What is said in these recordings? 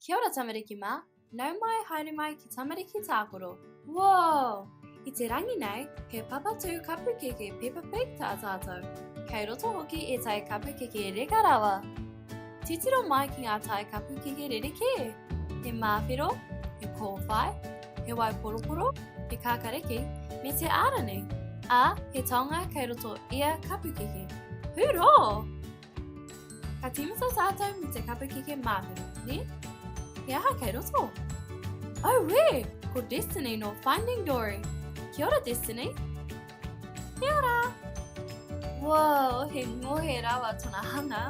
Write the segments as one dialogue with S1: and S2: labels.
S1: Kia ora tamariki mā, nau mai haere mai ki Tamariki Tākaro. Whoa! I te rangi nei, he papatū kapu keke Peppa Pig tā tātou. Kei roto hoki ētahi kapu keke reka rawa. Titiro mai ki ngā tae kapu keke rerekē. He māwhero, he kōwhai, he waiporoporo, he kākariki, me te ārani. Ā, he taonga kei roto ia kapu keke. Hurō! Ka tīmata tātou me te kapu keke māwhero, nē? He aha kei roto? Auē! Ko Destiny nō Finding Dory. Kia ora, Destiny. Kia ora! Whoa, he ngohe rawa tona hanga.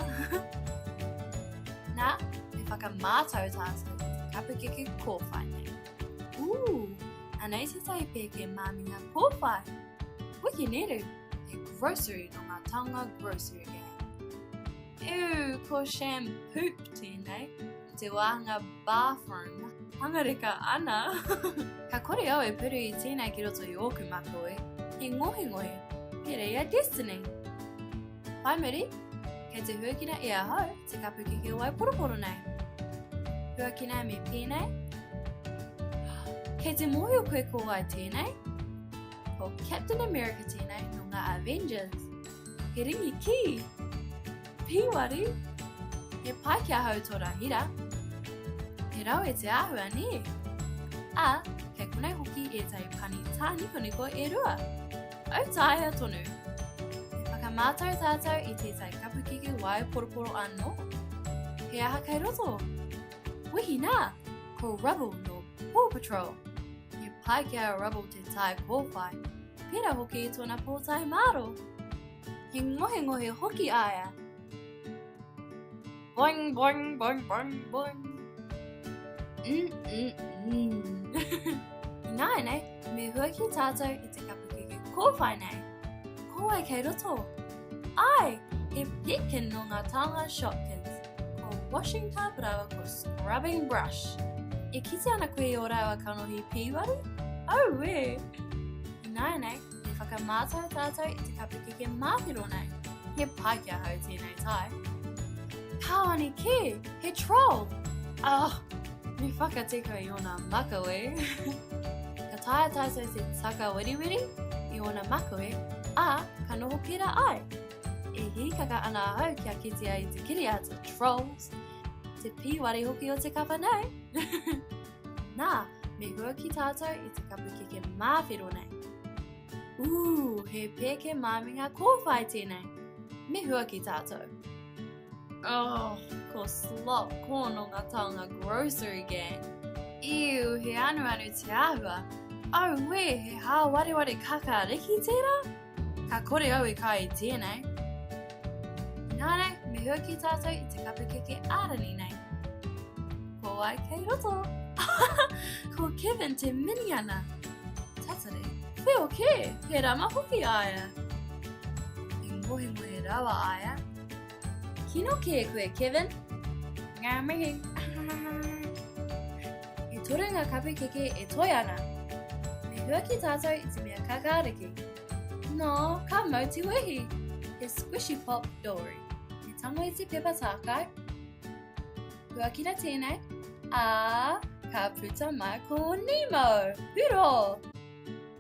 S1: Nā, me whakamātau tātou i te kapu keke kōwhai nei. Ooh, anei tētahi pēke māminga kōwhai. Wikineru! He grocery nō ngā taonga grocery gang. Ew, ko Shampoop tēnei, te wāhanga bathroom. Hangareka ana! Ka kore au e puru i tēnei ki roto i ōku makawe. He ngohengohe, pērā i a Destiny. Whai muri, kei te huakina e ahau te kapu keke waiporoporo nei. Huakina me pēnei. Kei te mōhio koe ko wai tēnei? Ko Captain America tēnei nō ngā Avengers. He ringi kī! Pīwari! He pai ki ahau tō Rahira. He rawe te āhua, nē? Ā, kei konei hoki ētahi pani tānikoniko e rua. Autaia tonu! Me whakamātau tātou i tētahi kapu keke waiporoporo anō. He aha kei roto? Wehi nā! Ko Rubble nō Paw Patrol. He pai ki a Rubble te tae kōwhai, pērā hoki i tōna pōtae māro. He ngohengohe hoki a ia. Boing, boing, boing, boing, boing. Mm, mm, mm. Ināianei, me huaki tātou i te kapu keke kōwhai nei. Ko wai kei roto? Āe, he petkin nō ngā taonga Shopkins. Ko washing tub rāua ko scrubbing brush. E kite ana koe i ō rāua kanohi pīwari? Auē! Ināianei, me whakamātau tātou i te kapu keke māwhero nei. He pai ki ahau tēnei tae. Kāwani kē, he troll! Oh, me whakatika i ōna makawe. Ka taea tātou te takaweriweri i ōna makawe, ā, ka noho pērā ai. E hīkaka ana ahau kia kitea i te kiriata Trolls, te pīwari hoki o te kapa nei. Nā, me huaki tātou i te kapu keke māwhero nei. Ooh, he pēke māminga kōwhai tēnei. Me huaki tātou. Oh, ko Slop Korn o ngā taonga Grocery Gang. Ew, he anuanu te āhua. Auē, he hāwareware kakariki tērā? Ka kore au e kai i tēnei. Nāre, me huaki tātou i te kapu keke ārani nei. Ko wai kei roto? Ko Kevin te miniana. Tatari, wheo kē, he rama hoki a ia. He ngohengohe rawa a ia. Kino kē koe, Kevin. Ngā mihi. E toru ngā kapu keke e toe ana. Me huaki tātou i te mea kākāriki. Nā, ka mau te wehi. He squishy pop dory. Me tango i te pepa tākai. Huakina tēnei. Ā, ka puta mai ko Nemo. Hurō!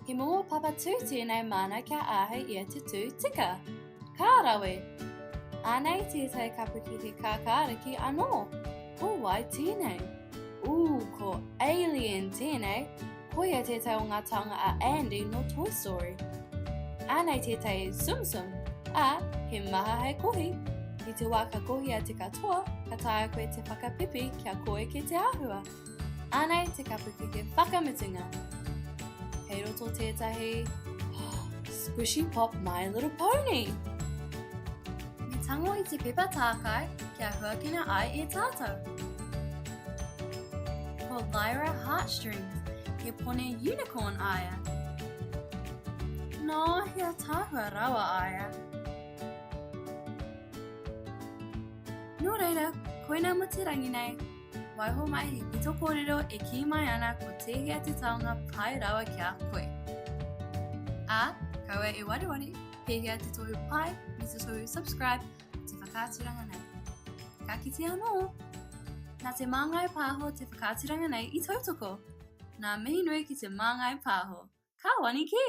S1: He momo papatū tēnei māna kia āhei ia te tū tika. Ka rawe! Anei tētahi kapu keke kākāriki anō. Ko wai tēnei? Ooh, ko Alien tēnei. Koia tētahi o ngā taonga a Andy nō Toy Story. Anei tētahi Tsum Tsum, ā, he maha hei kohi. I te wā ka kohia te katoa, ka taea koe te whakapipi kia kōeke te āhua. Anei te kapu keke whakamutunga. Kei roto tētahi Squishy Pop My Little Pony! Me tango i te pepa tākai kia huakina ai e tātou. Ko Lyra Heartstrings, he pone unicorn a ia. Nō, he ataahua rawa a ia. Nō reira, koina mo te rangi nei. Waiho mai he pito kōrero e kī mai ana ko tēhea te taonga pai rawa ki a koe. Ā, kaua e wareware, pēhea te tohu pai me te tohu subscribe o te whakaaturanga nei. Ka kite anō! Nā Te Māngai Pāho te whakaaturanga nei i tautoko. Nā mihi nui ki Te Māngai Pāho. Ka wani kē!